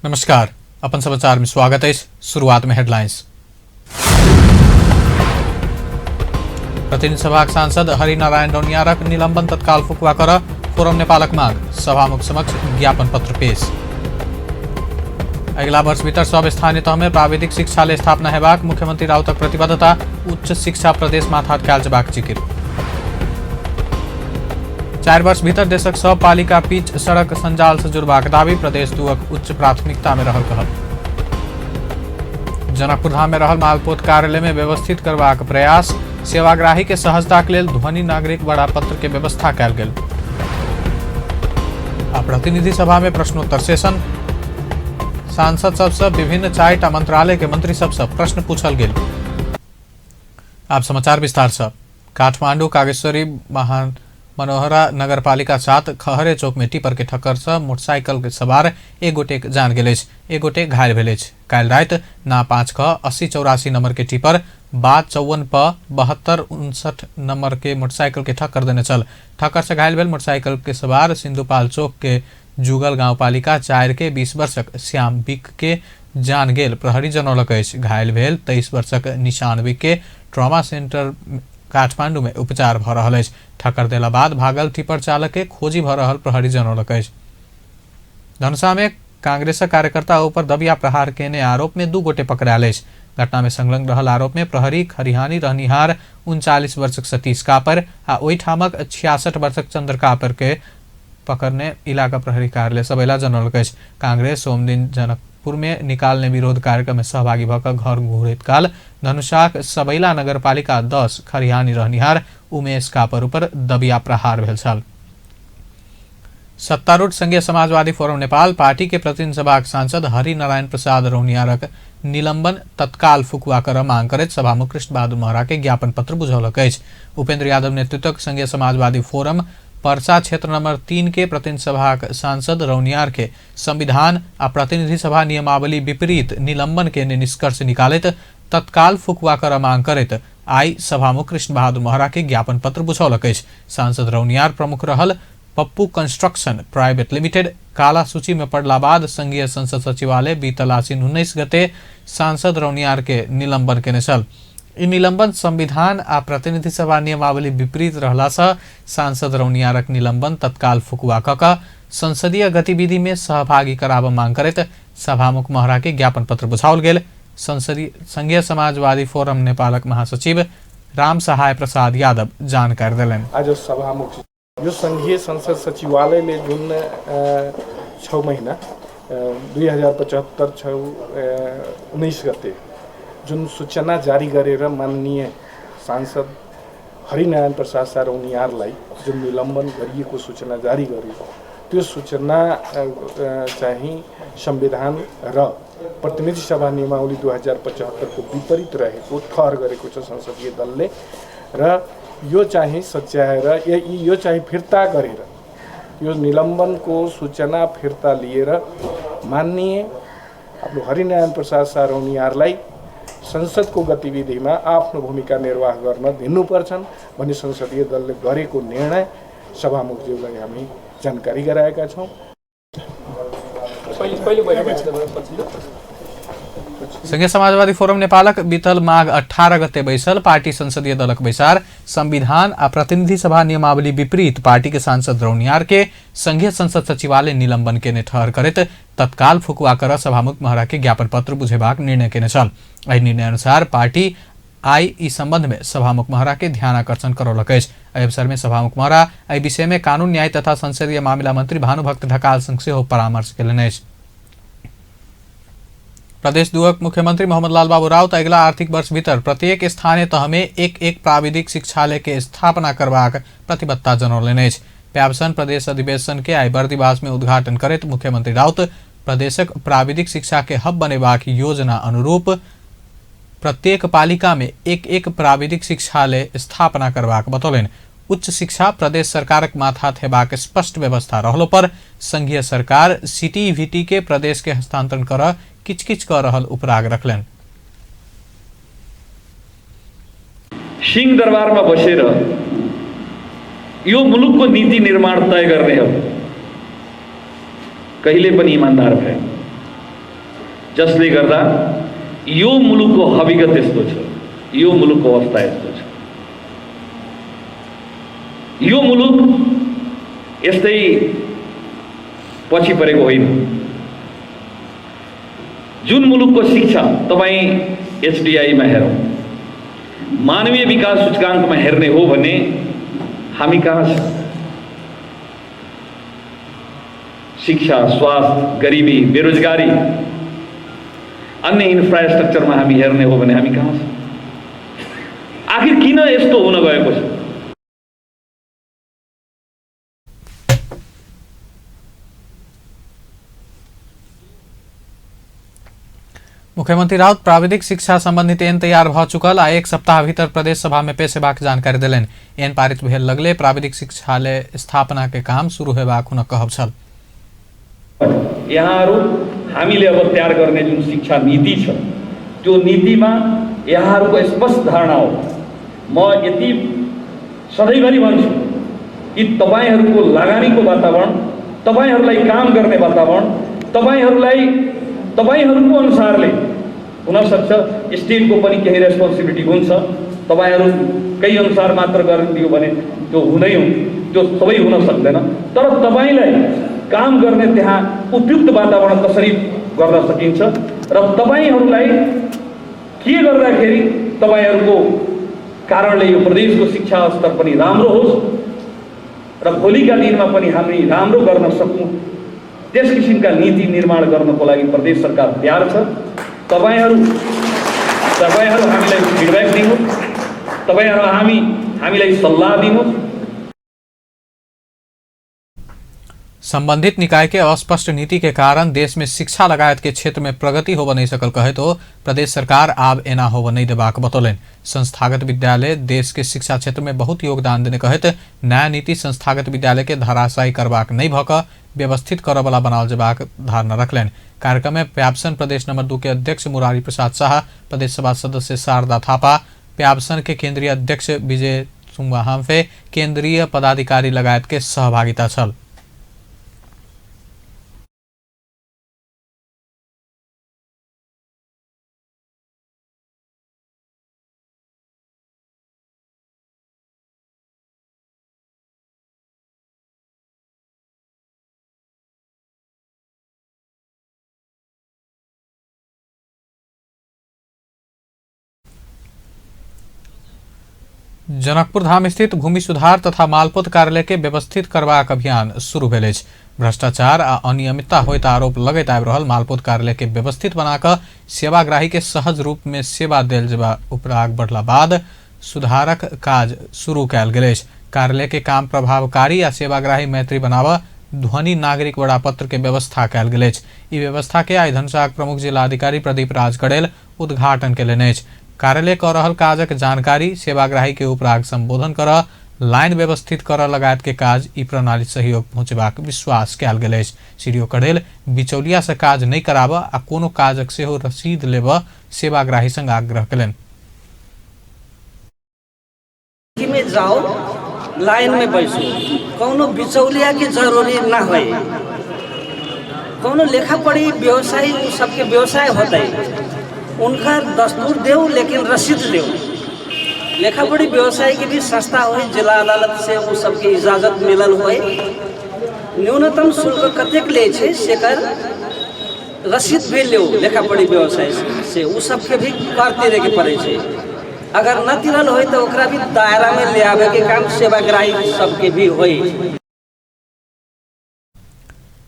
नमस्कार, अपन समाचार में स्वागत है। शुरुआत में हेडलाइंस। प्रतिनिधि सभाक सांसद हरिनारायण रौनियारक निलंबन तत्काल फुकुआ कर फोरम नेपालक मांग। सभामुख समक्ष ज्ञापन पत्र पेश। अगिला वर्ष भीतर सब स्थानीय तह में प्राविधिक शिक्षालय स्थापना हेबाक मुख्यमंत्री राउतक प्रतिबद्धता। उच्च शिक्षा प्रदेश माथात कयल जेबाक जिकिर। 4 वर्ष भीतर देशक सब पालिका पिच सड़क संजाल से जुड़बाक दावी। प्रदेश दुअक उच्च प्राथमिकता में रहल कहब। जनकपुर धाम में रहल मालपोत कार्यालय में व्यवस्थित करबाक प्रयास। सेवाग्राही के सहजता के लेल ध्वनि नागरिक बड़ा पत्र के व्यवस्था कयल गेल। आ प्रतिनिधि सभा में प्रश्नोत्तर सेशन। सांसद सबसे विभिन्न 4टा मंत्रालय के मंत्री सबसे प्रश्न पूछल गेल। आप समाचार विस्तार से। काठमांडू कागेश्वरी महान मनोहरा नगरपालिका 7 खहरे चौक में टिपर के ठक्कर से मोटरसाइकिल के सवार एक गोटे जान गेल अछि, एक गोटे घायल भेल अछि। काल्हि राति ना 5 ख 8084 नंबर के टिपर बा 54 प 7259 नंबर के मोटरसाइकिल के ठक्कर देने छल। ठक्कर से घायल भेल मोटरसाइकिल के सवार सिंधुपाल चौक के जुगल गाउँपालिका 4 के 20 वर्षक श्याम विक के जान गेल प्रहरी जनौलक अछि। घायल भेल 23 वर्षक निशान विक के ट्रॉमा सेंटर काठमांडू में उपचार भ रहल अछि। ठक्कर देला बाद भागल टिपर चालक के खोजी भ रहल प्रहरी जनौलक अछि। धनुषा में कांग्रेसक कार्यकर्ता ऊपर दबिया प्रहार केने आरोप में 2 गोटे पकड़ायल अछि। घटना में संलग्न रहल आरोप में प्रहरी खरिहानी रहनिहार 39 वर्षक सतीश कापर आ ओहिठामक 66 वर्षक चंद्र कापर के पकड़ने इलाका प्रहरी कार्यालय सबैला जनौलक अछि। कांग्रेस सोमदिन जनकपुर में निकालने विरोध कार्यक्रम में सहभागी भऽ कऽ घर घुरैत काल धनुषाक सबैला नगरपालिका 10 खरिहानी रहनिहार उमेश कापर ऊपर दबिया प्रहार भेल छल। सत्तारूढ़ संघीय समाजवादी फोरम नेपाल पार्टी के प्रतिनिधि सभाक सांसद हरिनारायण प्रसाद रौनियारक निलंबन तत्काल फुकुआ कर मांग करैत सभामुख कृष्ण बहादुर महरा के ज्ञापन पत्र बुझौलक अछि। उपेंद्र यादव नेतृत्वक संघीय समाजवादी फोरम परसा क्षेत्र नंबर 3 के प्रतिनिधि सभाक सांसद रौनियार के संविधान आ प्रतिनिधि सभा नियमावली विपरीत निलंबन के निष्कर्ष निकालैत तत्काल फुकुआ कर मांग करैत आई सभामुख कृष्ण बहादुर महरा के ज्ञापन पत्र बुझौलक अछि। सांसद रौनियार प्रमुख रहल पप्पू कंस्ट्रक्शन प्राइवेट लिमिटेड काला सूची में पड़ला बाद संघीय संसद सचिवालय बीतल आसिन 19 गते सांसद रौनियार के निलंबन केने छल। ई निलंबन संविधान आ प्रतिनिधि सभा नियमावली विपरीत रहला से सांसद रौनियारक निलंबन तत्काल फुकुआ क कऽ संसदीय गतिविधि में सहभागी कराबऽ मांग करैत सभामुख महरा के ज्ञापन पत्र बुझाओल गेल। संसदीय संघीय समाजवादी फोरम नेपालक महासचिव राम सहाय प्रसाद यादव जानकारी देलनि। आज सभामुख यो संघीय संसद सचिवालयले जुन 6 महिना 2075 6 19 गते जुन सूचना जारी गरेर माननीय सांसद हरिनारायण प्रसाद शाह रौनियारलाई जुन निलम्बन गरिएको सूचना जारी गर्यो, त्यो सूचना चाहिँ संविधान र प्रतिनिधि सभा नियमावली 2075 को विपरीत रहेको ठहर गरेको छ संसदीय दलले र यो चाहिँ सच्याएर यो चाहिँ फिर्ता गरेर यो निलम्बनको सूचना फिर्ता लिएर माननीय आफ्नो हरिनारायण प्रसाद शाह रौनियारलाई संसदको गतिविधिमा आफ्नो भूमिका निर्वाह गर्न दिनुपर्छन् भन्ने संसदीय दलले गरेको निर्णय सभामुखज्यूलाई हामी जानकारी गराएका छौँ। संघीय समाजवादी फोरम नेपालक बीतल माघ 18 गते बैसल पार्टी संसदीय दलक बैसार संविधान आ प्रतिनिधि सभा नियमावली विपरीत पार्टी के सांसद रौनियार के संघीय संसद सचिवालय निलंबन केने ठहर करैत तत्काल फुकुआ कर सभामुख महरा के ज्ञापन पत्र बुझेबाक निर्णय केने छल। एहि निर्णय अनुसार पार्टी आई ई संबंध में सभामुख महरा के ध्यान आकर्षण करौलक अछि। एहि अवसर में सभामुख महरा एहि विषय में कानून न्याय तथा संसदीय मामिला मंत्री भानुभक्त ढकाल संग सेहो परामर्श केलनि अछि। प्रदेश दुअक मुख्यमंत्री मोहम्मद लाल बाबू राउत अगिला आर्थिक वर्ष भीतर प्रत्येक स्थानीय तह में एक एक प्राविधिक शिक्षालय के स्थापना करबाक प्रतिबद्धता जनौलनि अछि। प्याबसन प्रदेश अधिवेशन के आई बर्दिवास में उद्घाटन करैत मुख्यमंत्री राउत प्रदेशक प्राविधिक शिक्षा के हब बनेबाक योजना अनुरूप प्रत्येक पालिका में एक एक प्राविधिक शिक्षालय स्थापना करबाक बतौलनि। उच्च शिक्षा प्रदेश सरकारक माथात हेबाक स्पष्ट व्यवस्था रहलो पर संघीय सरकार सीटीईवीटी के प्रदेश के हस्तांतरण कर किचकिच कऽ रहल उपराग रखलनि। सिंह दरबारमा बसेर यो मुलुकको नीति निर्माण तय गर्नेहरू कहिले पनि इमान्दार भएन। जसले गर्दा यो मुलुकको हकीकत यस्तो छ, यो मुलुकको अवस्था यस्तो छ। यो मुलुक यस्तै पछि परेको होइन। जुन मुलुकको शिक्षा तपाईँ एचडिआईमा हेरौँ, मानवीय विकास सूचकाङ्कमा हेर्ने हो भने हामी कहाँ छ? शिक्षा, स्वास्थ्य, गरिबी, बेरोजगारी, अन्य इन्फ्रास्ट्रक्चरमा हामी हेर्ने हो भने हामी कहाँ छ? आखिर किन यस्तो हुन गएको छ? मुख्यमंत्री राउत प्राविधिक शिक्षा संबंधित एन तैयार भ चुकल आ एक सप्ताह भीतर प्रदेश सभा में पेश हेबाक जानकारी देलनि। एन पारित भेल लगले प्राविधिक शिक्षालय स्थापना के काम शुरू हेबाक हुनक कहब छल। यहाँहरू हामीले अब तयार गर्ने जुन शिक्षा नीति छ त्यो नीतिमा यहाँहरूको स्पष्ट धारणा हो। म यति सधैँभरि भन्छु कि तपाईँहरूको लगानीको वातावरण, तपाईँहरूलाई काम गर्ने वातावरण, तपाईँहरूलाई तपाईँहरूको अनुसारले हुनसक्छ। स्टेटको पनि केही रेस्पोन्सिबिलिटी हुन्छ। तपाईँहरूकै अनुसार मात्र गरिदियो भने त्यो हुँदै हो, त्यो सबै हुन सक्दैन। तर तपाईँलाई काम गर्ने त्यहाँ उपयुक्त वातावरण कसरी गर्न सकिन्छ र तपाईँहरूलाई के गर्दाखेरि तपाईँहरूको कारणले यो प्रदेशको शिक्षा स्तर पनि राम्रो होस् र भोलिका दिनमा पनि हामी राम्रो गर्न सकौँ, त्यस किसिमका नीति निर्माण गर्नको लागि प्रदेश सरकार तयार छ। तपाईँहरू हामीलाई फिडब्याक दिनुहोस्, तपाईँहरू हामीलाई सल्लाह दिनुहोस्। संबंधित निकाय के अस्पष्ट नीति के कारण देश में शिक्षा लगायत के क्षेत्र में प्रगति होब नहीं सकल कहे तो प्रदेश सरकार आब एना होब नहीं देबाक बतौलनि। संस्थागत विद्यालय देश के शिक्षा क्षेत्र में बहुत योगदान देने कहैत नया नीति संस्थागत विद्यालय के धराशायी करबाक नहीं भऽ कऽ व्यवस्थित करऽवला बनाओल जेबाक धारणा रखलनि। कार्यक्रम में प्यापसन प्रदेश नंबर 2 के अध्यक्ष मुरारी प्रसाद शाह, प्रदेश सभा सदस्य शारदा थापा, प्यापसन के केंद्रीय अध्यक्ष विजय सुंगा हाम्फे, केंद्रीय पदाधिकारी लगायत के सहभागिता छल। जनकपुर धाम स्थित भूमि सुधार तथा मालपोत कार्यालय के व्यवस्थित करबाक अभियान शुरू भेल अछि। भ्रष्टाचार आ अनियमितता होइत आरोप लगैत आबि रहल मालपोत कार्यालय के व्यवस्थित बनाकऽ सेवाग्राही के सहज रूप में सेवा देल जेबा उपराग बढ़ला बाद सुधारक काज शुरू कयल गेल अछि। कार्यालय के काम प्रभावकारी आ सेवाग्राही मैत्री बनाबऽ ध्वनि नागरिक वड़ापत्र के व्यवस्था कयल गेल अछि। ई व्यवस्था के आइ धनुषाक प्रमुख जिलाधिकारी प्रदीप राज कड़ेल उद्घाटन केलनि अछि। कार्यालय कऽ रहल काजक जानकारी सेवाग्राही के उपराग संबोधन करऽ, लाइन व्यवस्थित करऽ लगायत के काज ई प्रणाली सहयोग पहुँचबाक विश्वास कयल गेल अछि। सीडीओ कड़ेल बिचौलिया से काज नहि कराबऽ आ कोनो काजक सेहो रसीद लेबऽ सेवाग्राही संग आग्रह केलनि। में जाओ, लाइन में बैसो, कोनो बिचौलिया के जरूरी ना होए, कोनो लेखा पढ़ी व्यवसायी सबके व्यवसाय होते उनका दस्तूर देव लेकिन रसीद देव। लेखा पढ़ी व्यवसाय के भी संस्था हो, जिला अदालत से वो सबके इजाजत मिलल होए, न्यूनतम शुल्क कतेक ले छे सेकर रसीद भी ले लेखा पढ़ी व्यवसाय से वो सबके भी कर तिरे के पड़े छे। अगर न तिरल होए तो ओकरा भी दायरा में ले आवे के काम सेवाग्राही सबके भी होए।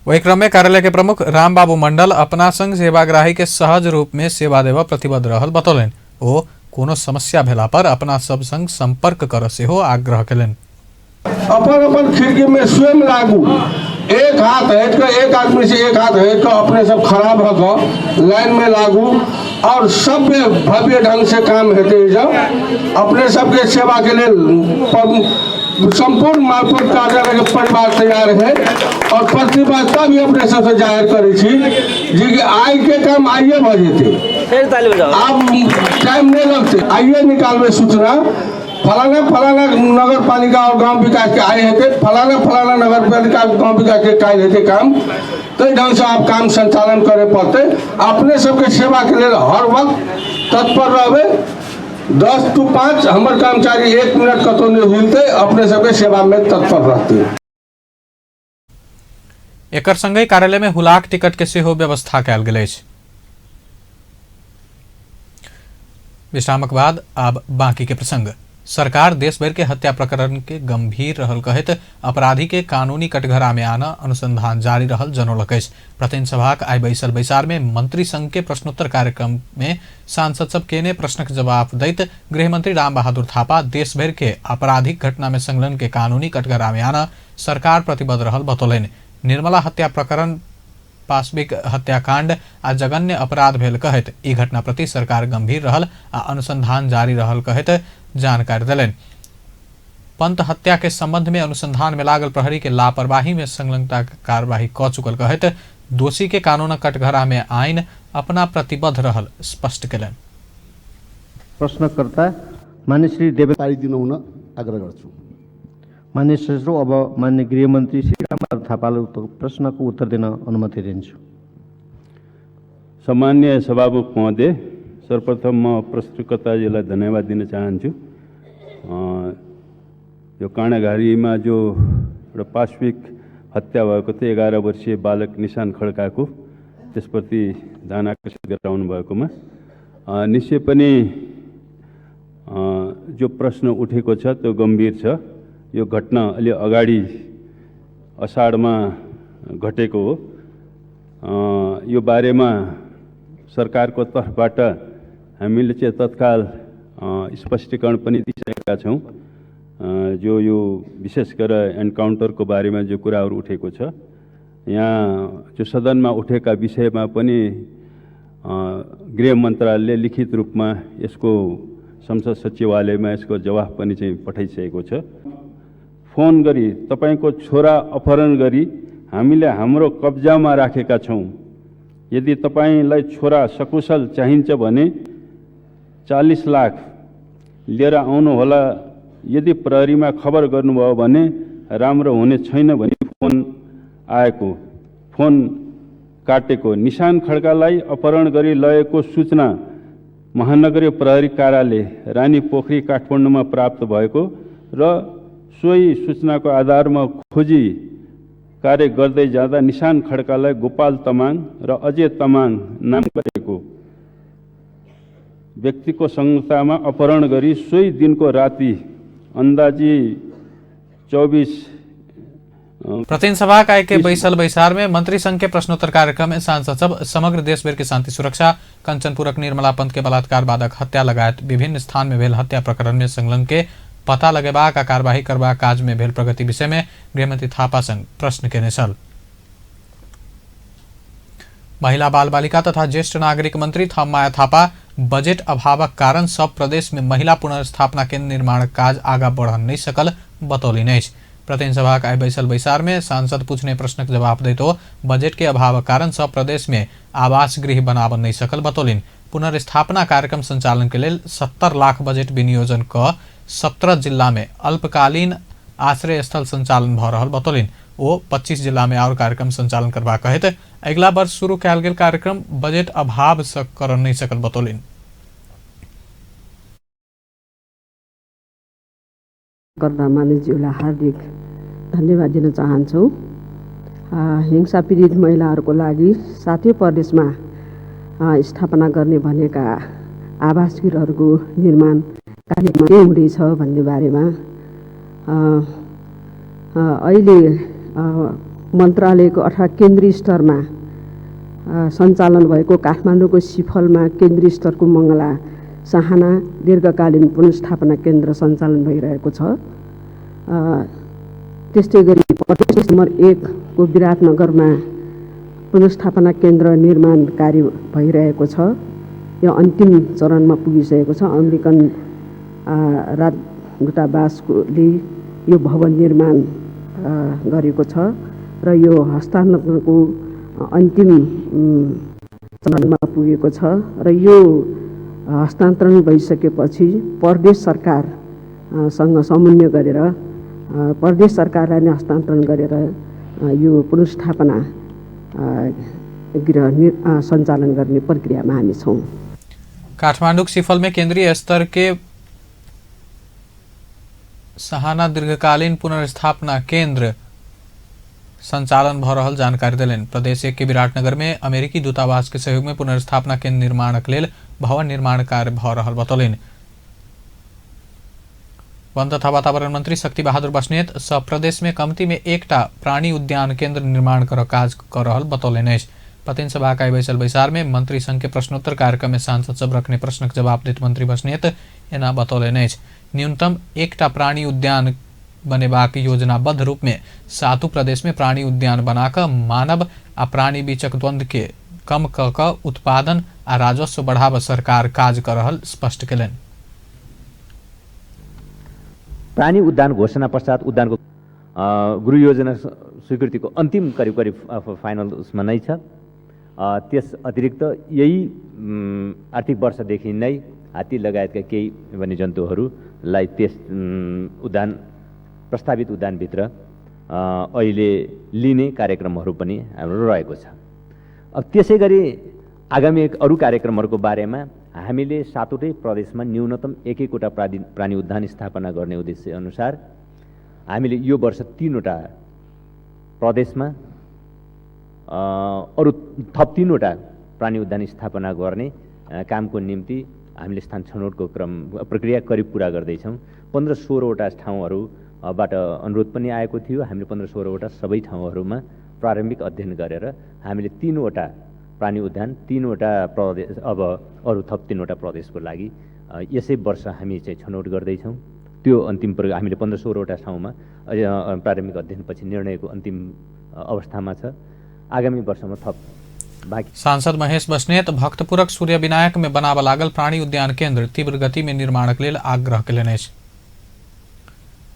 वही क्रम में कार्यालय के प्रमुख रामबाबू मंडल अपना संग सेवाग्राही के सहज रूप में सेवा देवा प्रतिबद्ध रहल बतौलनि। ओ कोनो समस्या भेला पर अपना सब संग संपर्क कर सेहो आग्रह केलनि। अपन अपन खिड़की में स्वयं लागू, एक हाथ हट कर एक आदमी से एक हाथ हट कर अपने सब खड़ा भऽ कऽ लाइन में लागू और सब भव्य ढंग से काम हेतै। जब अपने सबके सेवा के लेल संपूर्ण मालपोत कार्यालय के परिवार तैयार है और प्रतिबद्धता भी अपने सबसे जाहिर करै छी जे कि आइ के काम आइए भऽ जेतै, आब टाइम नहीं लगते, आइए निकालबै सूचना। फलाना फलाना नगर पालिका और गांव विकास के आइ हेतै, फलाना फलाना नगर पालिका गांव विकास के काल्हि हेतै काम। ताहि ढंगसँ आब काम संचालन करे पड़तै। अपने सबके सेवाके लेल हर वक्त तत्पर रहबै। 10 to 5 हमर कर्मचारी 1 मिनट कतौ नहि हिलतै, अपने सबके सेवामे तत्पर रहतै। एकर संगहि कार्यालय में हुलाक टिकट के सेहो व्यवस्था कयल गेल अछि। विश्रामक बाद आब बाकी के प्रसंग। सरकार देश भरि के हत्या प्रकरण के गंभीर रहल कहैत अपराधी के कानूनी कटघरा में आना अनुसंधान जारी रहल जनौलक अछि। प्रतिनिधि सभाक आइ बैसल बैसार में मंत्री संघ के प्रश्नोत्तर कार्यक्रम में सांसद सब केने प्रश्नक जवाब दैत गृहमंत्री राम बहादुर थापा देश भरि के आपराधिक घटना में संलग्न के कानूनी कटघरा में आना सरकार प्रतिबद्ध रहल बतौलनि। निर्मला हत्या प्रकरण पाशविक हत्याकांड आ जघन्य अपराध भेल कहैत ई घटना प्रति सरकार गंभीर रहल आ अनुसंधान जारी रहल कहैत जानकारी देलनि। पंत हत्या के संबंध में अनुसंधान में लागल प्रहरी के लापरवाही में संलग्नता के कार्यवाही क चुकल कहैत दोषी के कानूनक कटघरा में आइन अपना प्रतिबद्ध रहल स्पष्ट केलनि। प्रश्नकर्ता मान्य श्री देवेन्द्र पारिदिनु हुन आग्रह गर्छु। मान्य सदस्यहरू, अब मान्य गृहमन्त्री श्री रामबहादुर थापालाई प्रश्नको उत्तर दिन अनुमति दिन्छु। सम्मान्य सभामुख महोदय, सर्वप्रथम म प्रश्नकर्ताजीलाई धन्यवाद दिन चाहन्छु। यो काँडाघारीमा जो एउटा पाशविक हत्या भएको थियो 11 वर्षीय बालक निशान खड्काको, त्यसप्रति ध्यान आकर्षित गराउनु भएकोमा निश्चय पनि जो प्रश्न उठेको छ त्यो गम्भीर छ। यो घटना अलि अगाडि अषाढमा घटेको हो। यो बारेमा सरकारको तर्फबाट हामीले चाहिँ तत्काल स्पष्टीकरण पनि दिइसकेका छौँ। जो यो विशेष गरेर एन्काउन्टरको बारेमा जो कुराहरू उठेको छ, यहाँ जो सदनमा उठेका विषयमा पनि गृह मन्त्रालयले लिखित रूपमा यसको संसद सचिवालयमा यसको जवाफ पनि चाहिँ पठाइसकेको छ। फोन गरी तपाईँको छोरा अपहरण गरी हामीले हाम्रो कब्जामा राखेका छौँ, यदि तपाईँलाई छोरा सकुशल चाहिन्छ भने 40 लाख लिएर आउनुहोला, यदि प्रहरीमा खबर गर्नुभयो भने राम्रो हुने छैन भनी फोन आएको, फोन काटेको। निशान खड्कालाई अपहरण गरी लगेको सूचना महानगरीय प्रहरी कार्यालय रानी पोखरी काठमाडौँमा प्राप्त भएको र सोही सूचनाको आधारमा खोजी कार्य गर्दै जाँदा निशान खड्कालाई गोपाल तामाङ र अजय तामाङ नाम गरेको व्यक्तिको संलग्नतामा अपहरण गरी सोही दिनको राति अन्दाजी 24 प्रतिनिधि सभा का एक बैसल बैसार में मंत्री संघ के प्रश्नोत्तर कार्यक्रम में सांसद सब समग्र देश भर के शांति सुरक्षा, कंचनपुरक निर्मला पंत के बलात्कार बाधक हत्या लगायत विभिन्न स्थान में भेल हत्या प्रकरण में संलग्न के पता लगेबाक आ कार्यवाही करबाक काज में भेल प्रगति विषय में गृहमंत्री थापा संग प्रश्न केने छल। महिला बाल बालिका तथा ज्येष्ठ नागरिक मंत्री थपमाया थापा बजट अभावक कारण सब प्रदेश में महिला पुनर्स्थापना केंद्र निर्माण काज आगा बढ़ नहीं सकल बतौलनि अछि। प्रतिनिधि सभाक आइ बैसल बैसार में सांसद पूछने प्रश्नक जवाब दैत ओ बजट के अभावक कारण सब प्रदेश में आवास गृह बनाबऽ नहीं सकल बतौलनि। पुनर्स्थापना कार्यक्रम संचालन के लेल 70 लाख बजट विनियोजन क 17 जिला में अल्पकालीन आश्रय स्थल संचालन भऽ रहल बतौलनि। ओ 25 जिला में आओर कार्यक्रम संचालन करबाक कहैत अगिला वर्ष शुरू कयल गेल कार्यक्रम बजट अभाव से कर नहीं सकल बतौलनि। कर्ता मानिसज्यूलाई हार्दिक धन्यवाद दिन चाहन्छु। हिंसा पीडित महिलाहरूको लागि सातै प्रदेशमा स्थापना गर्ने भनेका आवास गृहहरूको निर्माण कार्यमा के हुँदैछ भन्ने बारेमा अहिले मन्त्रालयको अथवा केन्द्रीय स्तरमा सञ्चालन भएको काठमाडौँको सिफलमा केन्द्रीय स्तरको मङ्गला साहना दीर्घकालीन पुनर्स्थापना केन्द्र सञ्चालन भइरहेको छ। त्यस्तै गरी प्रदेश नम्बर 1 को विराटनगरमा पुनर्स्थापना केन्द्र निर्माण कार्य भइरहेको छ। यो अन्तिम चरणमा पुगिसकेको छ। अमेरिकन राजदूतावासले यो भवन निर्माण गरेको छ र यो हस्तान्तरणको अन्तिम चरणमा पुगेको छ र यो हस्तान्तरण भइसकेपछि प्रदेश सरकार सँग समन्वय गरेर प्रदेश सरकारलाई नै हस्तान्तरण गरेर यो पुनर्स्थापना गृह सञ्चालन गर्ने प्रक्रियामा हामी छौँ। काठमांडू सिफल में केंद्रीय स्तर के सहाना दीर्घकालीन पुनर्स्थापना केंद्र संचालन भ रहल जानकारी देलनि। प्रदेश 1 के विराटनगर में अमेरिकी दूतावास के सहयोग में पुनर्स्थापना केंद्र निर्माणक लेल भवन निर्माण कार्य भ रहल बतौलनि। वन तथा वातावरण मंत्री शक्ति बहादुर बस्नेत सब प्रदेश में कमती में एकटा प्राणी उद्यान केंद्र निर्माण कर काज कर रहल बतौलनि अछि। प्रतिनिधि सभा का बैसल बैसार में मंत्री संघ के प्रश्नोत्तर कार्यक्रम में सांसद सब रखने प्रश्नक जवाब दैत मंत्री बस्नेत एना बतौलनि अछि। न्यूनतम एकटा प्राणी उद्यान बनेबाक योजनाबद्ध रूप में सातु प्रदेश में प्राणी उद्यान बनाकऽ मानव आ प्राणी बीचक द्वंद्व के कम कऽ कऽ उत्पादन आ राजस्व बढ़ाबऽ सरकार काज कऽ रहल स्पष्ट केलनि। प्राणी उद्यान घोषणा पश्चात उद्यानको गृह योजना स्वीकृतिको अन्तिम करिब करिब फाइनल उसमा नै छ। त्यस अतिरिक्त यही आर्थिक वर्षदेखि नै हात्ती लगायतका केही वन्यजन्तुहरूलाई त्यस उद्यान प्रस्तावित उद्यानभित्र अहिले लिने कार्यक्रमहरू पनि हाम्रो रहेको छ। अब त्यसै गरी आगामी अरू कार्यक्रमहरूको बारेमा हामीले सातवटै प्रदेशमा न्यूनतम एक एकवटा प्राणी उद्यान स्थापना गर्ने उद्देश्य अनुसार हामीले यो वर्ष 3वटा प्रदेशमा अरू थप 3वटा प्राणी उद्यान स्थापना गर्ने कामको निम्ति हामीले स्थान छनौटको क्रम प्रक्रिया करिब पुरा गर्दैछौँ। 15-16वटा ठाउँहरूबाट अनुरोध पनि आएको थियो। हामीले 15-16वटा सबै ठाउँहरूमा प्रारम्भिक अध्ययन गरेर हामीले 3वटा प्राणी उद्यान 3वटा प्रदेश अब अरू थप 3वटा प्रदेशको लागि यसै वर्ष हामी चाहिँ छनौट गर्दैछौँ। त्यो अन्तिम हामीले 15-16वटा ठाउँमा प्रारम्भिक अध्ययनपछि निर्णयको अन्तिम अवस्थामा छ। आगामी वर्षमा थप बाँकी। सांसद महेश बस्नेत भक्तपुरक सूर्य विनायक में बनाबऽ लागल प्राणी उद्यान केंद्र तीव्र गति में निर्माणक लेल आग्रह केलनि अछि।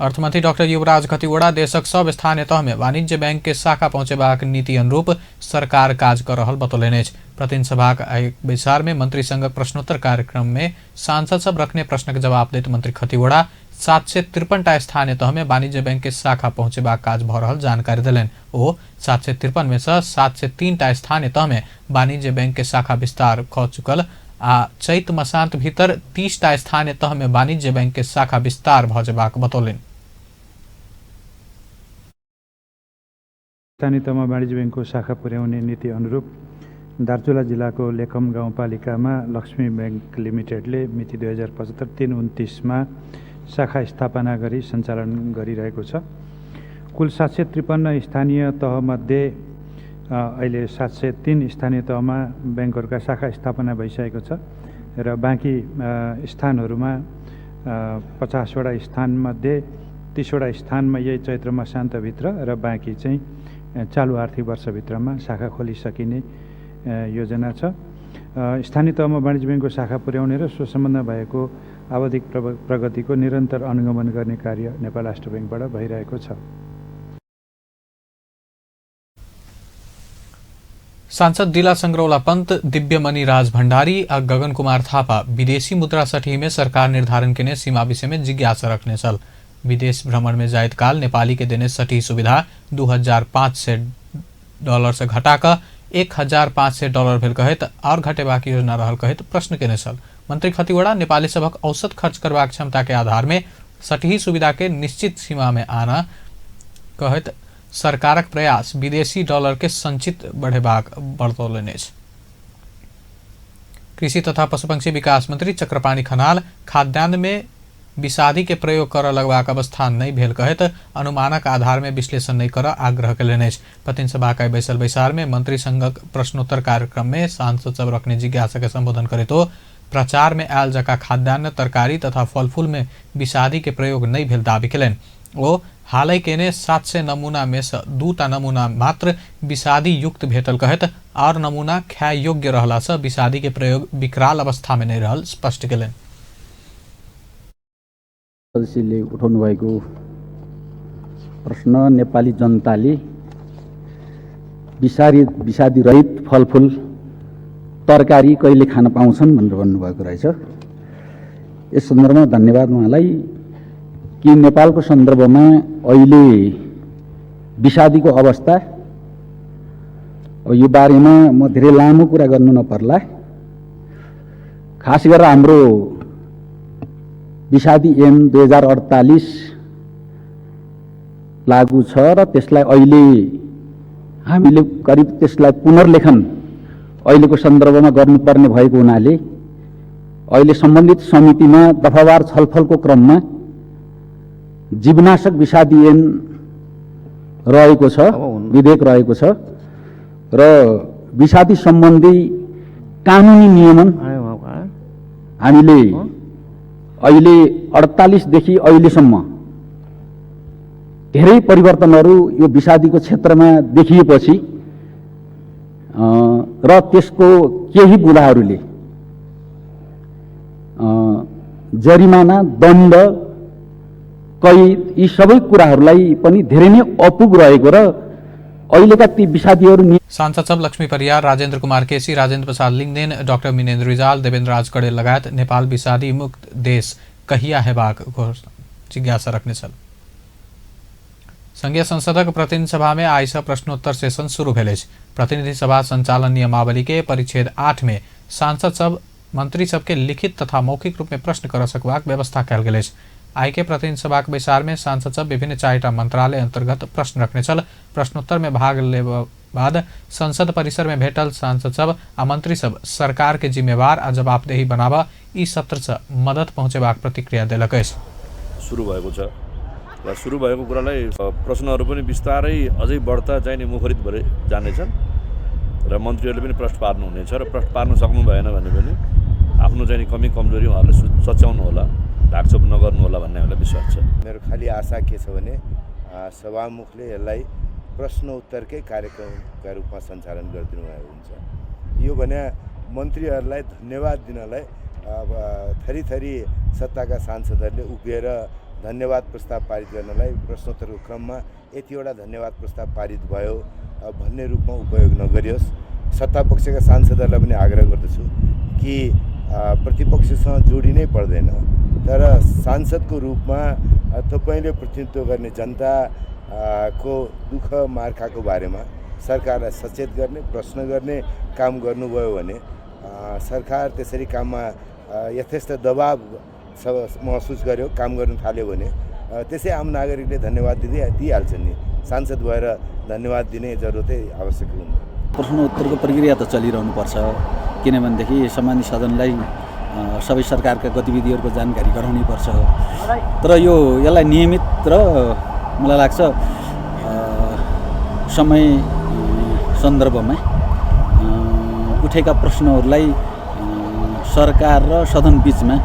अर्थमंत्री डॉक्टर युवराज खतिवड़ा देशक सब स्थानीय तह में वाणिज्य बैंक के शाखा पहुंचेबाक नीति अनुरूप सरकार काज कर रहल बतौलनि अछि। प्रतिनिधि सभाक एक बैसार में मंत्री संघक प्रश्नोत्तर कार्यक्रम में सांसद सब रखने प्रश्नक जवाब दैत मंत्री खतिवड़ा 753टा स्थानीय तह में वाणिज्य बैंक के शाखा पहुंचेबाक काज भ रहल जानकारी देलनि। ओ 753 में से 703टा स्थानीय तह में वाणिज्य बैंक के शाखा विस्तार क चुकल आ चैत मसांत भीतर 30टा स्थानीय तह में वाणिज्य बैंक के शाखा विस्तार भ जेबाक बतौलनि। स्थानीय तहमा वाणिज्य बैंकको शाखा पुर्याउने नीति अनुरूप दार्चुला जिल्लाको लेखम गाउँपालिकामा लक्ष्मी बैंक लिमिटेडले मिति 2075-3/29 शाखा स्थापना गरी सञ्चालन गरिरहेको छ। कुल 753 स्थानीय तहमध्ये अहिले 703 स्थानीय तहमा ब्याङ्कहरूका शाखा स्थापना भइसकेको छ र बाँकी स्थानहरूमा 50वटा स्थानमध्ये 30वटा स्थानमा यही चैत्र मसान्तभित्र र बाँकी चाहिँ चालु आर्थिक वर्षभित्रमा शाखा खोलिसकिने योजना छ। स्थानीय तहमा वाणिज्य ब्याङ्कको शाखा पुर्याउने र सो सम्बन्धमा भएको आवधिक प्रगतिको निरन्तर अनुगमन गर्ने कार्य नेपाल राष्ट्र ब्याङ्कबाट भइरहेको छ। सांसद दिला संग्रौला पंत, दिव्यमणि राज भंडारी आ गगन कुमार थापा विदेशी मुद्रा सठी में सरकार निर्धारण केने सीमा विषय में जिज्ञासा रखने छल। विदेश भ्रमण में जाइत काल नेपाली के देने सठी सुविधा $2,500 से घटाकर $1,500 भेल कहैत और घटेबाक योजना रहल कहैत प्रश्न केने छल। मंत्री खतिवड़ा नेपाली सभक औसत खर्च करबाक क्षमता के आधार में सठी सुविधा के निश्चित सीमा में आना कहैत सरकारक प्रयास विदेशी डॉलर के संचित बढ़ेबाक बतौलनि अछि। कृषि तथा पशुपक्षी विकास मंत्री चक्रपाणि खनाल खाद्यान्न में विषादी के प्रयोग करऽ लगबाक अवस्था नहि भेल कहैत अनुमानक आधार में विश्लेषण नहि करऽ आग्रह केलनि अछि। प्रतिनिधि सभा का बैसल बैसार में मंत्री संघक प्रश्नोत्तर कार्यक्रम में सांसद सब रखने जिज्ञासा के संबोधन करैत ओ प्रचार में आयल जका खाद्यान्न, तरकारी तथा फलफूल में विषादी के प्रयोग नहि भेल दावी केलनि। ओ हालै केने 700 नमूना में से 2टा नमूना मात्र विषादी युक्त भेटल कहैत और नमूना खाय योग्य रहला से विषादी के प्रयोग विकराल अवस्था में नहीं रहल स्पष्ट केलनि। सदस्यले उठाउनु भएको प्रश्न नेपाली जनताले विषादी रहित फलफूल तरकारी कहिले खान पाउँछन् भनेर भन्नुभएको रहेछ। यस सन्दर्भमा धन्यवाद उहाँलाई। कि नेपालको सन्दर्भमा अहिले विषादीको अवस्था, यो बारेमा म धेरै लामो कुरा गर्नु नपर्ला। खास गरेर हाम्रो विषादी ऐन 2048 लागू छ र त्यसलाई अहिले हामीले करिब त्यसलाई पुनर्लेखन अहिलेको सन्दर्भमा गर्नुपर्ने भएको हुनाले अहिले सम्बन्धित समितिमा दफावार छलफलको क्रममा जीवनाशक विषादी ऐन रहेको छ, विधेयक रहेको छ र विषादी सम्बन्धी कानुनी नियमन हामीले अहिले 48 देखि अहिलेसम्म धेरै परिवर्तनहरू यो विषादीको क्षेत्रमा देखिएपछि र त्यसको केही बुँदाहरूले जरिमाना, दण्ड, कैद यी सबै कुराहरूलाई पनि धेरै नै अपुग रहेको र अहिलेका ती विषादीहरू। सांसद सब लक्ष्मी परियार, राजेन्द्र कुमार केसी, राजेन्द्र प्रसाद लिङ्गदेन, डाक्टर मिनेन्द्र रिजाल, देवेन्द्र राज कडेल लगायत नेपाल विषादी मुक्त देश कहिया हेबाक जिज्ञासा रखने छल। संघीय संसदक प्रतिनिधि सभा में आइ सँ प्रश्नोत्तर सेशन शुरू भेल अछि। प्रतिनिधि सभा संचालन नियमावली के परिच्छेद 8 में सांसद सब मंत्री सबके लिखित तथा मौखिक रूप में प्रश्न कर सकबाक व्यवस्था कयल गेल अछि। आइ के प्रतिनिधि सभाक बैसार में सांसद सब विभिन्न 4टा मंत्रालय अंतर्गत प्रश्न रखने छल। प्रश्नोत्तर में भाग लेब बाद संसद परिसर में भेटल सांसद सब आ मंत्री सब सरकार के जिम्मेवार आ जवाबदेही बनाबऽ ई सत्र से मदद पहुँचेबाक प्रतिक्रिया देलक अछि। सुरु भएको छ र सुरु भएको कुरालाई प्रश्नहरू पनि बिस्तारै अझै बढ्ता चाहिँ नि मुखरित भएर जानेछन् र मन्त्रीहरूले पनि प्रश्न पार्नुहुनेछ र प्रश्न पार्न सक्नु भएन भने पनि आफ्नो चाहिँ कमी कमजोरी उहाँहरूले सच्याउनु होला, ढाकछोप नगर्नु होला भन्ने हामीलाई विश्वास छ। मेरो खालि आशा के छ भने सभामुखले यसलाई प्रश्न उत्तरकै कार्यक्रमका रूपमा सञ्चालन गरिदिनु भएको हुन्छ। यो भने मन्त्रीहरूलाई धन्यवाद दिनलाई अब थरीथरी सत्ताका सांसदहरूले उभिएर धन्यवाद प्रस्ताव पारित गर्नलाई प्रश्नोत्तरको क्रममा यतिवटा धन्यवाद प्रस्ताव पारित भयो भन्ने रूपमा उपयोग नगरियोस्। सत्तापक्षका सांसदहरूलाई पनि आग्रह गर्दछु कि प्रतिपक्षसँग जोडिनै पर्दैन, तर सांसदको रूपमा तपाईँले प्रतिनिधित्व गर्ने जनता को दुःख मार्खाको बारेमा सरकारलाई सचेत गर्ने, प्रश्न गर्ने काम गर्नुभयो भने सरकार त्यसरी काममा यथेष्ट दबाब महसुस गर्यो, काम गर्नु थाल्यो भने त्यसै आम नागरिकले धन्यवाद दिइहाल्छन् नि। सांसद भएर धन्यवाद दिने जरुरतै आवश्यक हुँदैन। प्रश्नोत्तरको प्रक्रिया त चलिरहनुपर्छ, किनभनेदेखि सम्मानित सदनलाई सबै सरकारका गतिविधिहरूको जानकारी गराउनै पर्छ। तर यो यसलाई नियमित र मलाई लाग्छ समय सन्दर्भमा उठेका प्रश्नहरूलाई सरकार र सदन बिचमा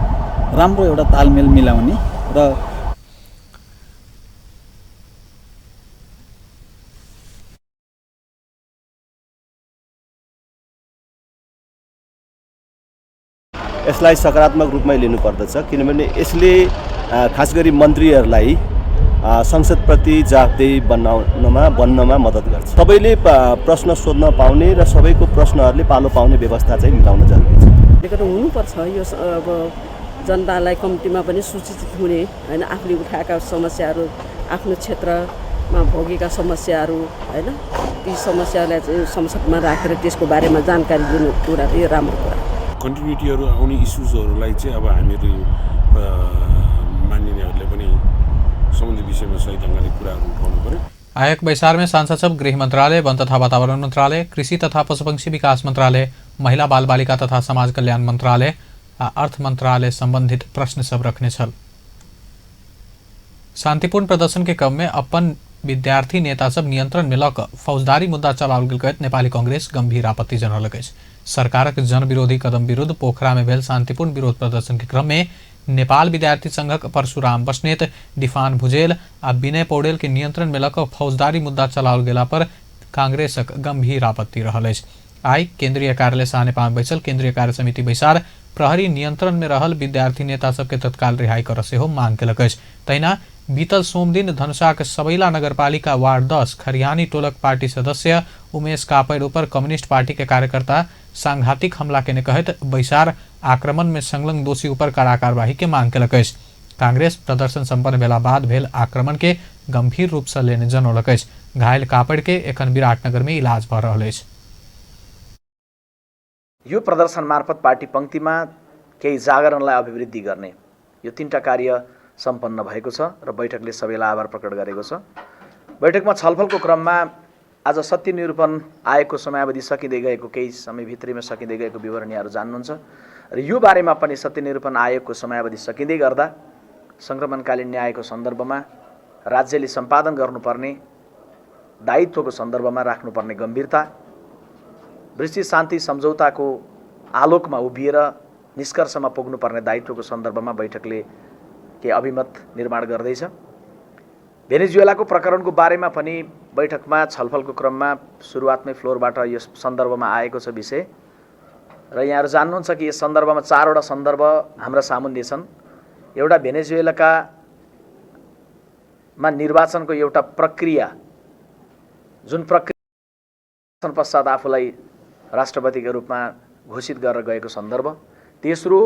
राम्रो एउटा तालमेल मिलाउने र यसलाई सकारात्मक रूपमै लिनुपर्दछ, किनभने यसले खास गरी मन्त्रीहरूलाई संसदप्रति जवाफदेही बन्नमा मद्दत गर्छ। सबैले प्रश्न सोध्न पाउने र सबैको प्रश्नहरूले पालो पाउने व्यवस्था चाहिँ मिलाउन जरुरी छ। हुनुपर्छ यो अब जनतालाई कम्तीमा पनि सूचित हुने हैन, आफूले उठाएका समस्याहरू, आफ्नो क्षेत्रमा भोगेका समस्याहरू हैन, ती समस्यालाई चाहिँ संसदमा राखेर त्यसको बारेमा जानकारी दिनु कुरा यो राम्रो कुरा। कन्टिन्युटीहरू आउने इस्युजहरूलाई चाहिँ अब हामीहरू मानिनेहरूले पनि सम्बन्धित विषयमा सही ढङ्गले कुराहरू उठाउनु पर्यो। आयक बैसार में सांसद सब गृह मंत्रालय, वन तथा वातावरण मंत्रालय, कृषि तथा पशुपक्षी विकास मंत्रालय, महिला बाल बालिका तथा समाज कल्याण मंत्रालय आ अर्थ मंत्रालय संबंधित प्रश्न सब रखने छल। शांतिपूर्ण प्रदर्शन के क्रम में अपन विद्यार्थी नेता सब नियंत्रण में लऽ कऽ फौजदारी मुद्दा चलाओल गेल कहैत नेपाली कांग्रेस गंभीर आपत्ति जनौलक अछि। सरकारक जनविरोधी कदम विरुद्ध पोखरा में भेल शांतिपूर्ण विरोध प्रदर्शन के क्रम में नेपाल विद्यार्थी संघक परशुराम बस्नेत, डिफान भुजेल आ विनय पौडेल के नियंत्रण में लऽ कऽ फौजदारी मुद्दा चलाओल गेला पर कांग्रेसक गंभीर आपत्ति रहल अछि। आइ केंद्रीय कार्यालय सानेपा में बैसल केंद्रीय कार्य समिति बैसार प्रहरी नियंत्रण में रहल विद्यार्थी नेता सबके तत्काल रिहाई करऽ सेहो मांग केलक अछि। तहिना बीतल सोमदिन धनुषाक सबैला नगरपालिका वार्ड 10 खरियानी टोलक पार्टी सदस्य उमेश कापैर ऊपर कम्युनिस्ट पार्टी के कार्यकर्ता सांघातिक हमला केने कहैत बैसार आक्रमण में संलग्न दोषी ऊपर कड़ा कार्यवाही के मांग केलक अछि। कांग्रेस प्रदर्शन सम्पन्न भेला बाद भेल आक्रमण के गंभीर रूप से लेने जनौलक अछि। घायल कापड़ के एखन विराटनगर में इलाज भऽ रहल अछि। यो प्रदर्शन मार्फत पार्टी पंक्तिमा केही जागरणलाई अभिवृद्धि गर्ने यो तीनटा कार्य सम्पन्न भएको छ र बैठकले सबैलाई आभार प्रकट गरेको छ। बैठकमा छलफलको क्रममा आज सत्य निरूपण आयोगको समयावधि सकिँदै गएको, केही समयभित्रैमा सकिँदै गएको विवरण यहाँहरू जान्नुहुन्छ र यो बारेमा पनि सत्य निरूपण आयोगको समयावधि सकिँदै गर्दा सङ्क्रमणकालीन न्यायको सन्दर्भमा राज्यले सम्पादन गर्नुपर्ने दायित्वको सन्दर्भमा राख्नुपर्ने गम्भीरता, वृष्टि शान्ति सम्झौताको आलोकमा उभिएर निष्कर्षमा पुग्नुपर्ने दायित्वको सन्दर्भमा बैठकले केही अभिमत निर्माण गर्दैछ। भेनेजुएलाको प्रकरणको बारेमा पनि बैठकमा छलफलको क्रममा सुरुवातमै फ्लोरबाट यस सन्दर्भमा आएको छ विषय र यहाँहरू जान्नुहुन्छ कि यस सन्दर्भमा चारवटा सन्दर्भ हाम्रा सामुन्ने छन्। एउटा भेनेजुएलाका मा निर्वाचनको एउटा प्रक्रिया, जुन प्रक्रिया पश्चात आफूलाई राष्ट्रपतिको रूपमा घोषित गरेर गएको सन्दर्भ। तेस्रो,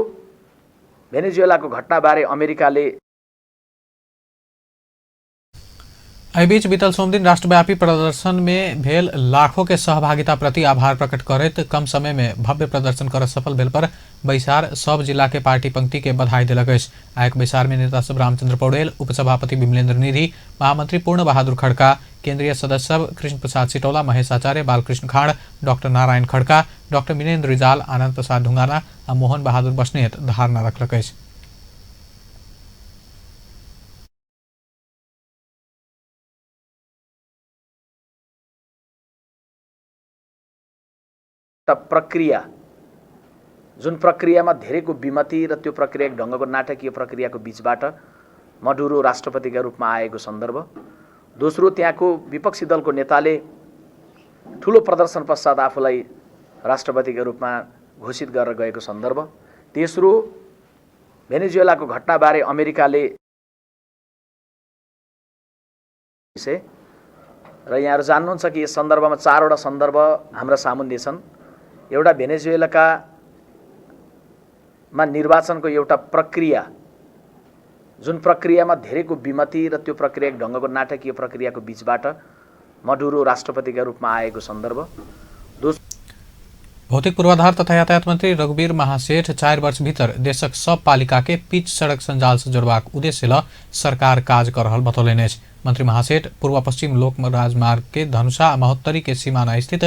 भेनेजुएलाको घटनाबारे अमेरिकाले। एहि बीच बीतल सोमदिन राष्ट्रव्यापी प्रदर्शन में भेल लाखों के सहभागिता प्रति आभार प्रकट करैत कम समय में भव्य प्रदर्शन कर सफल भेल पर बैसार सब जिला के पार्टी पंक्ति के बधाई देलक अछि। आयक बैसार में नेता सब रामचंद्र पौडेल, उपसभापति विमलेन्द्र निधि, महामंत्री पूर्ण बहादुर खड़का, केंद्रीय सदस्य सब कृष्ण प्रसाद सिटौला, महेश आचार्य, बालकृष्ण खाड़, डॉक्टर नारायण खड़का, डॉक्टर मिनेन्द्र रिजाल, आनंद प्रसाद ढुंगाना आ मोहन बहादुर बस्नेत धारणा रखलक अछि। प्रक्रिया, जुन प्रक्रियामा धेरैको विमति र त्यो प्रक्रिया एक ढङ्गको नाटकीय प्रक्रियाको बिचबाट मडुरो राष्ट्रपतिका रूपमा आएको सन्दर्भ। दोस्रो, त्यहाँको विपक्षी दलको नेताले ठुलो प्रदर्शन पश्चात आफूलाई राष्ट्रपतिका रूपमा घोषित गरेर गएको सन्दर्भ। तेस्रो, भेनेजुएलाको घटनाबारे अमेरिकाले विषय र यहाँहरू जान्नुहुन्छ कि यस सन्दर्भमा चारवटा सन्दर्भ हाम्रा सामुन्ने छन्। एउटा भेनेजुएलाका मा निर्वाचनको एउटा प्रक्रिया, जुन प्रक्रियामा धेरैको विमति र त्यो प्रक्रिया एक ढङ्गको नाटकीय प्रक्रियाको बिचबाट मडुरो राष्ट्रपतिका रूपमा आएको सन्दर्भ। भौतिक पूर्वाधार तथा यातायात मंत्री रघुवीर महासेठ 4 वर्ष भीतर देशक सब पालिका के पिच सड़क संजाल से जोड़बाक उद्देश्य ल सरकार काज कर रहल बतौलनि अछि। मंत्री महासेठ पूर्व पश्चिम लोक राजमार्ग के धनुषा आ महोत्तरी के सीमाना स्थित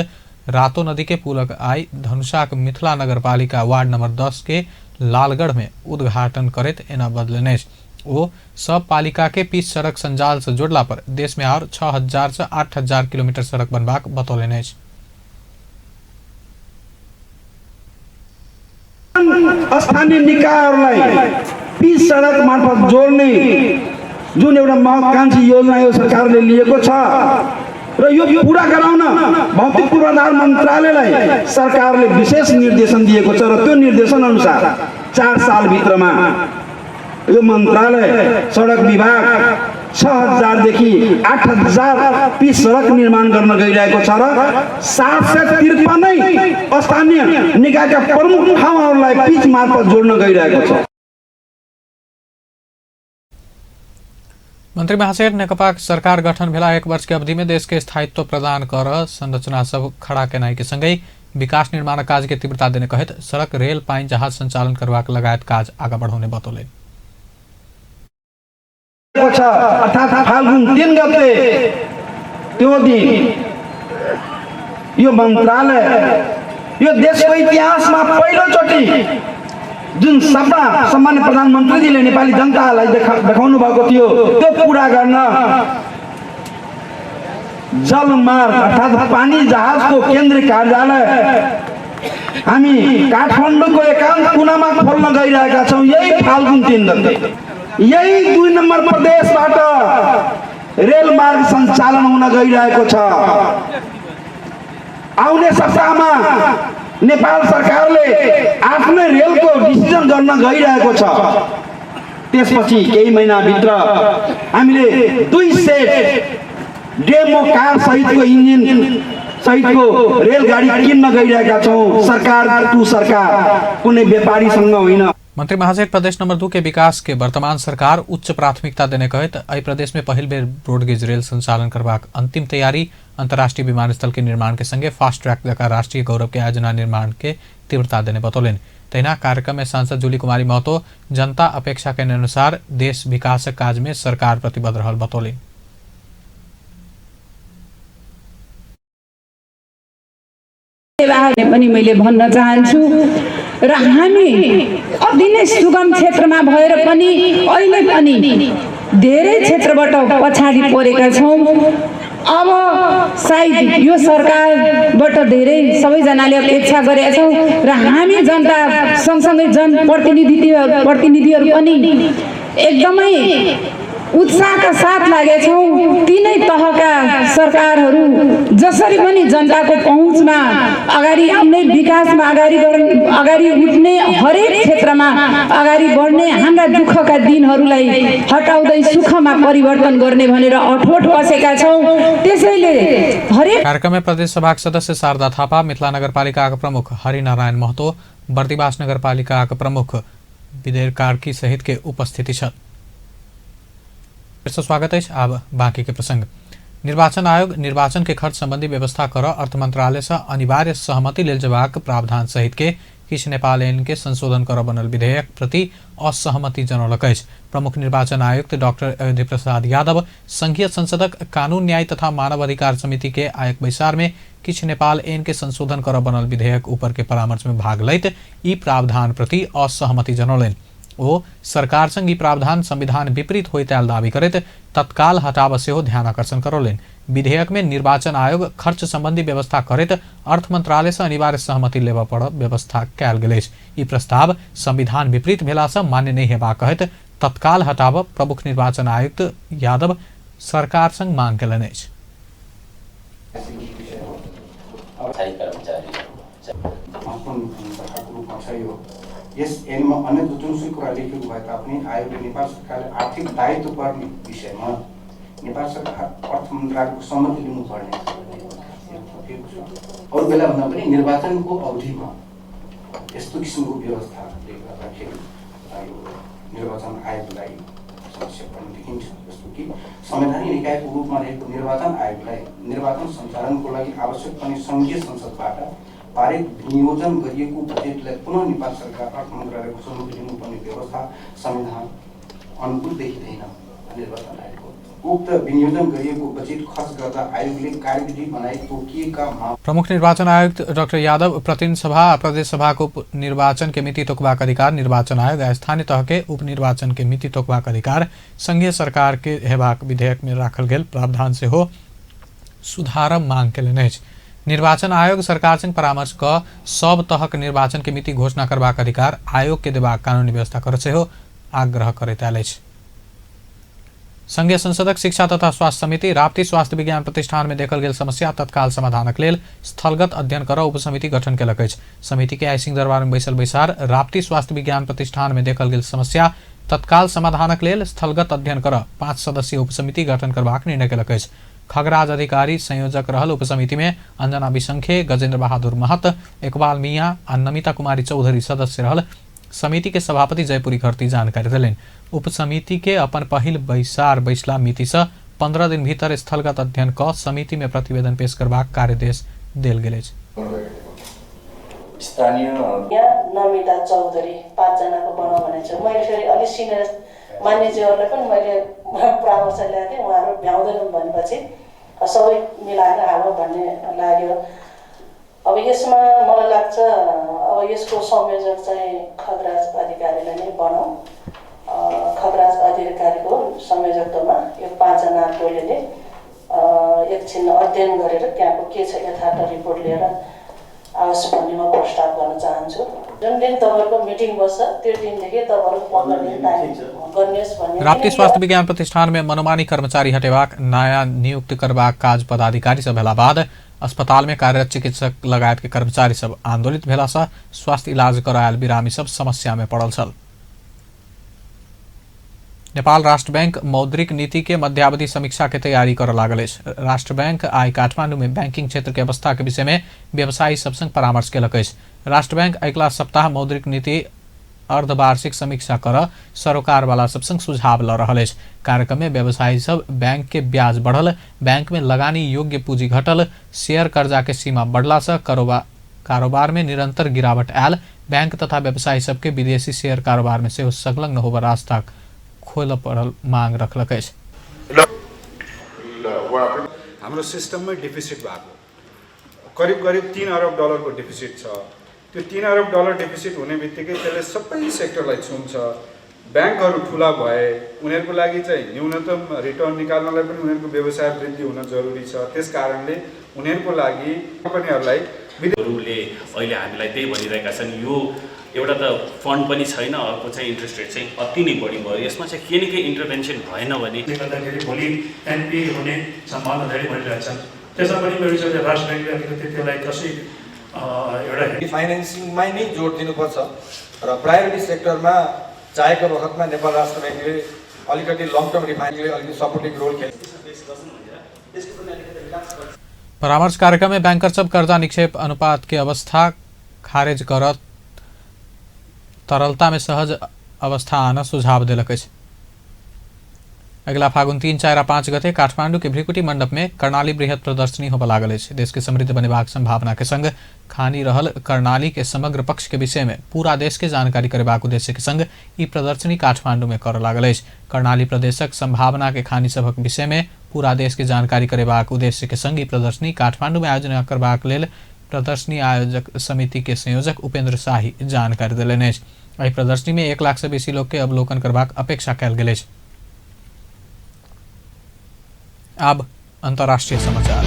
रातो नदी के पुलक आई धनुषाक मिथिला नगर पालिका वार्ड नंबर 10 के लालगढ़ में उद्घाटन करैत एना बदलनि अछि। ओ सब पालिका के पिच सड़क संजाल से जोड़ला पर देश में और 6000 से 8000 किलोमीटर सड़क बनबाक बतौलनि अछि। स्थानीय निकायहरूलाई पिच सडक मार्फत जोड्ने जुन एउटा महत्वाकांक्षी योजना यो सरकारले लिएको छ र यो पूरा गराउन भौतिक पूर्वाधार मन्त्रालयलाई सरकारले विशेष निर्देशन दिएको छ र त्यो निर्देशन अनुसार 4 सालभित्रमा यो मन्त्रालय सडक विभाग 6000 देखि 8000 पिच सडक निर्माण गर्न गइरहेको छ र 753 स्थानीय निकायका प्रमुख ठाउँहरूलाई पिच मार्फत जोड्न गइरहेको छ। मंत्री महासेठ नेकपा सरकार गठन भेला 1 वर्ष के अवधि में देश के स्थायित्व प्रदान कर संरचना सब खड़ा केनाई के संगहि विकास निर्माण काज के तीव्रता देने कहैत सड़क, रेल, पानि जहाज संचालन करबाक लगायत काज आगा बढ़ौने बतौलनि। अर्थात् फाल्गुन 3 गते त्यो दिन यो मन्त्रालय यो देशको इतिहासमा पहिलोचोटि जुन सपना सम्मान्य प्रधानमन्त्रीजीले नेपाली जनतालाई देखाउनु भएको थियो त्यो पुरा गर्न जलमार्ग अर्थात् पानी जहाजको केन्द्रीय कार्यालय हामी काठमाडौँको एकान्त कुनामा खोल्न गइरहेका छौँ यही फाल्गुन 3 गते। यही 2 नम्बर प्रदेशबाट रेल मार्ग सञ्चालन हुन गइरहेको छ। आउने सप्ताहमा नेपाल सरकारले आफ्नै रेलको डिसिजन गर्न गइरहेको छ। त्यसपछि केही महिनाभित्र हामीले 2 सेट डेमो कार सहितको इन्जिन सहितको रेलगाडी किन्न गइरहेका छौँ। सरकार टु सरकार, कुनै व्यापारीसँग होइन। मंत्री महासेठ प्रदेश नंबर 2 के विकास के वर्तमान सरकार उच्च प्राथमिकता देने कहैत एहि प्रदेश में पहिल बेर ब्रॉडगेज रेल संचालन करबाक अंतिम तैयारी, अंतर्राष्ट्रीय विमानस्थल के निर्माण के संगे फास्ट ट्रैक जकाँ राष्ट्रीय गौरव के आयोजना निर्माण के तीव्रता देने बतौलनि। तहिना कार्यक्रम में सांसद जूली कुमारी महतो जनता अपेक्षा के अनुसार देश विकासक काज में सरकार प्रतिबद्ध रहल बतौलनि। पनि मैले भन्न चाहन्छु र हामी अति नै सुगम क्षेत्रमा भएर पनि अहिले पनि धेरै क्षेत्रबाट पछाडि परेका छौँ। अब सायद यो सरकारबाट धेरै सबैजनाले अपेक्षा गरेका छौँ र हामी जनता सँगसँगै जनप्रतिनिधिहरू पनि एकदमै उत्साहका साथ लागेका छौँ। तिनै तहका सरकारहरू जसरी पनि जनताको पहुँचमा अगाडि आउने, विकासमा अगाडि उठ्ने, हरेक क्षेत्रमा अगाडि बढ्ने, हाम्रा दुःखका दिनहरूलाई हटाउँदै सुखमा परिवर्तन गर्ने भनेर अठोट बसेका छौँ। त्यसैले हरेक कार्यक्रम में प्रदेश सभा सदस्य शारदा थापा, मिथिला नगरपालिका प्रमुख हरिनारायण महतो, बर्दिवास नगरपालिका प्रमुख विदेर कार्की सहित के उपस्थिति छल। स्वागत है। अब बाकी के प्रसंग। निर्वाचन आयोग निर्वाचन के खर्च संबंधी व्यवस्था कर अर्थ मंत्रालय से अनिवार्य सहमति लेल जबाक प्रावधान सहित के किछु नेपाल ऐन के संशोधन कर बनल विधेयक प्रति असहमति जनौलक अछि। प्रमुख निर्वाचन आयुक्त डॉक्टर अयोध्या प्रसाद यादव संघीय संसदक कानून न्याय तथा मानव अधिकार समिति के आयक बैसार में किछु नेपाल ऐन के संशोधन कर बनल विधेयक ऊपर के परामर्श में भाग लैत ई प्रावधान प्रति असहमति जनौलनि। ओ सरकार संग ई प्रावधान संविधान विपरीत होइत आयल दावी करैत तत्काल हटाब सेहो ध्यान आकर्षण करौलनि। विधेयक में निर्वाचन आयोग खर्च संबंधी व्यवस्था करैत अर्थ मंत्रालय से अनिवार्य सहमति लेबऽ पड़ब व्यवस्था कयल गेल अछि। ई प्रस्ताव संविधान विपरीत भेला से मान्य नहि हेबाक कहैत तत्काल हटाब प्रमुख निर्वाचन आयुक्त यादव सरकार संग मांग कयलनि अछि। यस ऐनमा अन्य जुनसुकै कुरा लेखेको भए तापनि आयोगले नेपाल सरकारले आर्थिक दायित्व पर्ने विषयमा नेपाल सरकार अर्थ मन्त्रालयको सहमति लिनुपर्ने थपिएको छ। अरू बेला भन्दा पनि निर्वाचनको अवधिमा यस्तो किसिमको व्यवस्थाले गर्दाखेरि यो निर्वाचन आयोगलाई समस्या पर्ने देखिन्छ। जस्तो कि संवैधानिक निकायको रूपमा रहेको निर्वाचन आयोगलाई निर्वाचन सञ्चालनको लागि आवश्यक पर्ने सङ्घीय संसदबाट पारित विनियोजन गरिएको बजेटलाई पुनः नेपाल सरकार अर्थ मन्त्रालयको सहमति लिनुपर्ने व्यवस्था संविधान अनुकूल देखिँदैन। निर्वाचन आयोगको उक्त विनियोजन गरिएको बजेट खर्च गर्दा आयोगले कार्यविधि बनाई तोकिएका प्रमुख निर्वाचन आयुक्त डाक्टर यादव प्रतिनिधि सभा आ प्रदेश सभा को निर्वाचन के मिति तोकबाक अधिकार निर्वाचन आयोग आ स्थानीय तह के उपनिर्वाचन के मिति तोकबाक अधिकार संघीय सरकार के हेबाक विधेयक में राखल गेल प्रावधान सेहो सुधार मांग केलनि अछि। निर्वाचन आयोग सरकार संग परामर्श क सब तहक निर्वाचन के मिति घोषणा करबाक अधिकार आयोग के देबाक कानूनी व्यवस्था कर सेहो आग्रह करैत आयल अछि। संघीय संसदक शिक्षा तथा स्वास्थ्य समिति राप्ती स्वास्थ्य विज्ञान प्रतिष्ठान में देखल गेल समस्या तत्काल समाधानक लेल स्थलगत अध्ययन कर उपसमिति गठन केलक अछि। समिति के आइ सिंहदरबार में बैसल बैसार राप्ती स्वास्थ्य विज्ञान प्रतिष्ठान में देखल गेल समस्या तत्काल समाधानक लेल स्थलगत अध्ययन कर 5 सदस्यीय उपसमिति गठन करबाक निर्णय केलक अछि। खगराज अधिकारी संयोजक रहल उपसमिति में अंजना बिसंखे, गजेंद्र बहादुर महत, इकबाल मियाँ आ नमिता कुमारी चौधरी सदस्य रहल समिति के सभापति जयपुरी घरती जानकारी देलनि। उपसमिति के अपन पहिल बैसार बैसला मिति से 15 दिन भीतर स्थलगत अध्ययन क समिति में प्रतिवेदन पेश करबाक कार्यदेश देल गेल अछि। स्थानीय नमिता चौधरी 5 जनाको बनाऊ भनेको छु। मैले फेरि अलि सिनियर मान्यज्यूहरूलाई पनि मैले परामर्श ल्याएको थिएँ, उहाँहरू भ्याउँदैनन् भनेपछि सबै मिलाएर हालौँ भन्ने लाग्यो। अब यसमा मलाई लाग्छ अब यसको संयोजक चाहिँ खगराज अधिकारीलाई नै बनाऊ। खगराज अधिकारीको संयोजकत्वमा यो 5 जना टोलीले एकछिन अध्ययन गरेर त्यहाँको के छ यथार्थ रिपोर्ट लिएर आओस् भन्ने म प्रस्ताव गर्न चाहन्छु। जुन दिन तपाईँहरूको मिटिङ बस्छ त्यो दिनदेखि तपाईँहरू 15 दिन टाइम गर्नुहोस् भन्ने। राप्ती स्वास्थ्य विज्ञान प्रतिष्ठान में मनोमानी कर्मचारी हटेबाक, नया नियुक्त करबाक काज पदाधिकारी सब भेला बाद अस्पताल में कार्यरत चिकित्सक लगायत के कर्मचारी सब आंदोलित भेला से स्वास्थ्य इलाज करायल बिरामी सब समस्या में पड़ल छल। नेपाल राष्ट्र बैंक मौद्रिक नीति के मध्यावधि समीक्षा के तैयारी कर लागल अछि। राष्ट्र बैंक आइ काठमांडू में बैंकिंग क्षेत्र के अवस्था के विषय में व्यवसायी सब संग परामर्श केलक अछि। राष्ट्र बैंक अगिला सप्ताह मौद्रिक नीति अर्धवार्षिक समीक्षा कर सरोकारवाला सब संग सुझाव ल रहल अछि। कार्यक्रम में व्यवसायी सब बैंक के ब्याज बढ़ल, बैंक में लगानी योग्य पूंजी घटल, शेयर कर्जा के सीमा बढ़ला से कारोबार में निरंतर गिरावट आयल, बैंक तथा व्यवसायी सबके विदेशी शेयर कारोबार में सेहो संलग्न होबऽ रास्ता खोलऽ पड़ल मांग रखलक अछि। हाम्रो सिस्टममै डिफिसिट भएको करिब करिब 3 अरब डलरको डिफिसिट छ। त्यो 3 अरब डलर डिफिसिट हुने बित्तिकै त्यसले सबै सेक्टरलाई छुन्छ। ब्याङ्कहरू ठुला भए उनीहरूको लागि चाहिँ न्यूनतम रिटर्न निकाल्नलाई पनि उनीहरूको व्यवसाय वृद्धि हुन जरुरी छ। त्यस कारणले उनीहरूको लागि कम्पनीहरूलाई विदेशहरूले अहिले हामीलाई त्यही भनिरहेका छन्, यो एउटा त फन्ड पनि छैन, अर्को चाहिँ इन्ट्रेस्ट रेट चाहिँ अति नै बढी भयो। यसमा चाहिँ केही न केही इन्टरभेन्सन भएन भने गर्दाखेरि भोलि एनपी हुने सम्भावना धेरै बढिरहेछ। त्यसमा पनि मेरो विचारले राष्ट्र ब्याङ्कले अलिकति त्यसलाई कसै एउटा फाइनेन्सिङमै नै जोड दिनुपर्छ र प्रायोरिटी सेक्टरमा चाहेको बखतमा नेपाल राष्ट्र ब्याङ्कले अलिकति लङ टर्म रिफाइनेन्सिङले अलिकति सपोर्टिङ रोल खेल्छ। परामर्श कार्यक्रम में बैंकर सब कर्जा निक्षेप अनुपात के अवस्था खारिज कर तरलता में सहज अवस्था आना सुझाव देलक अछि। अगिला फागुन 3, 4 आ 5 गते काठमांडू के भ्रिकुटी मंडप में कर्णाली बृहत प्रदर्शनी होबऽ लागल अछि। देश के समृद्ध बनेबाक संभावना के संग खानी रहल कर्णाली के समग्र पक्ष के विषय में पूरा देश के जानकारी करेबाक उद्देश्य के संग ई प्रदर्शनी काठमांडू में करऽ लागल अछि। कर्णाली प्रदेशक संभावना के खानी सभक विषय में पूरा देश के जानकारी करेबाक उद्देश्य के संग ई प्रदर्शनी काठमांडू में आयोजना करबाक लेल प्रदर्शनी आयोजक समिति के संयोजक उपेंद्र शाही जानकारी देलनि अछि। एहि प्रदर्शनी में 1 लाख से बेसी लोग के अवलोकन करबाक अपेक्षा कयल गेल अछि। अब अंतर्राष्ट्रीय समाचार।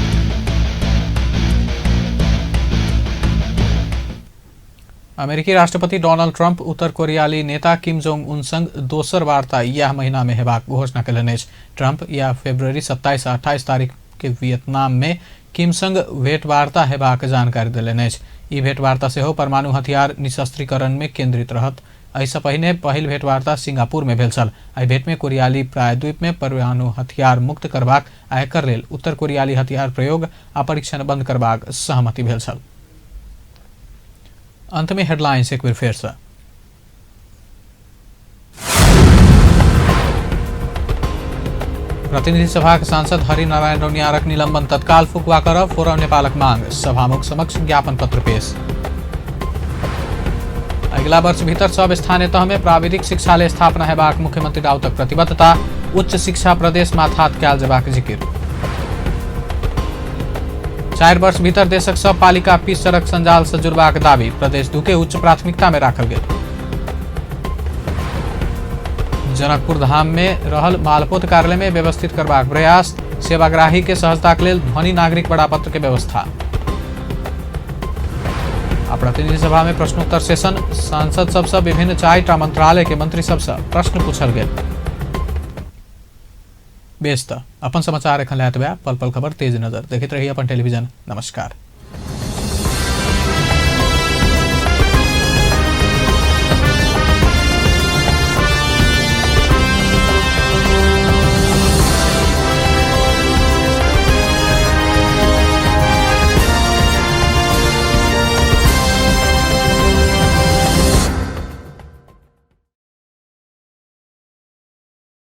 अमेरिकी राष्ट्रपति डोनाल्ड ट्रंप उत्तर कोरियाली नेता किम जोंग उन संग दोसर वार्ता यह महीना में हेबाक घोषणा कयलनि अछि। ट्रंप यह फरवरी 27 आ 28 तारीख के वियतनाम में किम संग भेंटवार्ता हेबाक जानकारी देलनि अछि। ई भेंटवार्ता सेहो परमाणु हथियार निशस्त्रीकरण में केंद्रित रहत। एहिसँ पहिने पहिल भेंटवार्ता सिंगापुर में भेल छल। एहि भेंट में कोरियाली प्रायद्वीप में परमाणु हथियार मुक्त करबाक आ एकर लेल उत्तर कोरियाली हथियार प्रयोग आ परीक्षण बंद करबाक सहमति भेल छल। अंत में हेडलाइंस एक बेर फेर से। प्रतिनिधि सभाक सांसद हरिनारायण रौनियारक निलंबन तत्काल फुकवा करब फोरम नेपालक मांग, सभामुख समक्ष ज्ञापन पत्र पेश। अगिला वर्ष भीतर सब स्थानीय तह में प्राविधिक शिक्षालय स्थापना हेबाक मुख्यमंत्री राउतक प्रतिबद्धता, उच्च शिक्षा प्रदेश माथात कयल जेबाक जिकिर। 4 वर्ष भीतर देशक सब पालिका पीच सड़क संजाल से जुड़बाक दावी, प्रदेश 2 के उच्च प्राथमिकता में राखल गेल। जनकपुर धाम में रहल मालपोत कार्यालय में व्यवस्थित करबाक प्रयास, सेवाग्राही के सहजता के लेल ध्वनि नागरिक बड़ापत्र के व्यवस्था। आ प्रतिनिधि सभा में प्रश्नोत्तर सेशन, सांसद सबसँ विभिन्न 4टा मंत्रालय के मंत्री सबसँ प्रश्न पूछल गेल। बेस त अपन समाचार एखन लए पल पल खबर तेज नजर देखैत रही अपन टेलीविजन। नमस्कार।